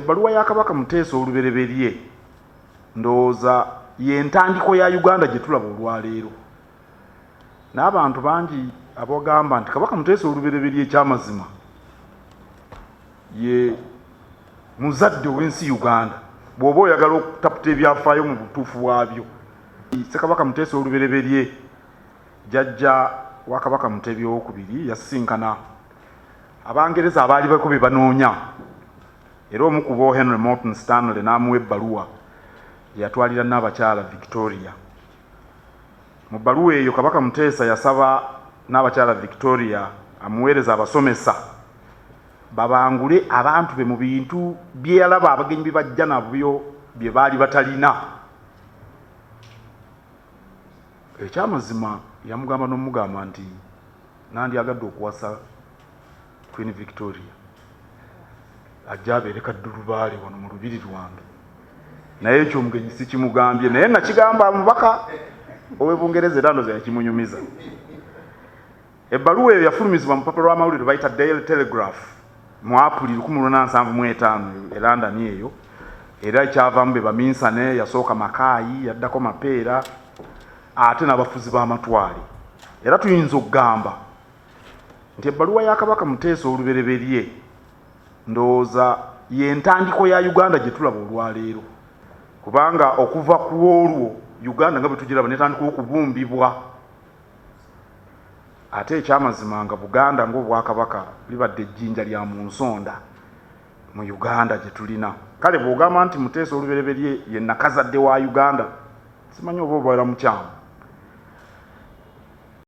Ebbaluwa ya Kabaka Muteesa Olubereberye ndowooza y'entandiko ya Uganda gye tulaba olwaleero. N'abantu bangi abagamba nti Kabaka Muteesa Olubereberye ekyamazima ye muzadde ow'ensi Uganda. Bw'oba oyagala okutaputa ebyafaayo mu butuufu bwabyo, Ssekabaka Muteesa Olubereberye jjajja wa Kabaka Mutebi Owokubiri yasisinkana Abangereza abaali baliko bye banoonya, era omu ku bo Henry Morton Stanley n'amuwa ebbaluwa gye yatwalira Nnaabakyala Victoria. Mu bbaluwa eyo Kabaka Muteesa yasaba Nnaabakyala Victoria amuweereze abasomesa babangule abantu be mu bintu bye yalaba abagenyi bye bajja nabyo bye baali batalina. Ekyamazima yamugamba n'omugamba nti nandyagadde okuwasa Queen Victoria ajja abeere kaddulubaale wano mu lubiri lwange, naye ekyo omugenyi sikimugambye, naye nakigamba mubaka ow'e Bungereza era ndowooza yakimunyumiza. Ebbaluwa eyo yafulumizibwa mu lupapula lw'amawulire bayita Daily Telegraph mu Apuli 1875 e London eyo, era ekyavaamu be baminsane, yasooka Makaayi, yaddako Mapeera ate n'abafuzi b'amatwale. Era tuyinza okugamba nti ebbaluwa ya Kabaka Muteesa Olubereberye ndowooza y'entandiko ya Uganda gye tulaba olwaleero, kubanga okuva ku olwo Uganda nga bwe tugiraba netandika okubumbibwa. Ate ekyamazima nga Buganda ng'Obwakabaka libadde ejjinja lya mu nsonda mu Uganda gye tulina. Kale bw'ogamba nti Muteesa Olubereberye ye nakazadde wa Uganda, simanyi oba obeera mukyamu.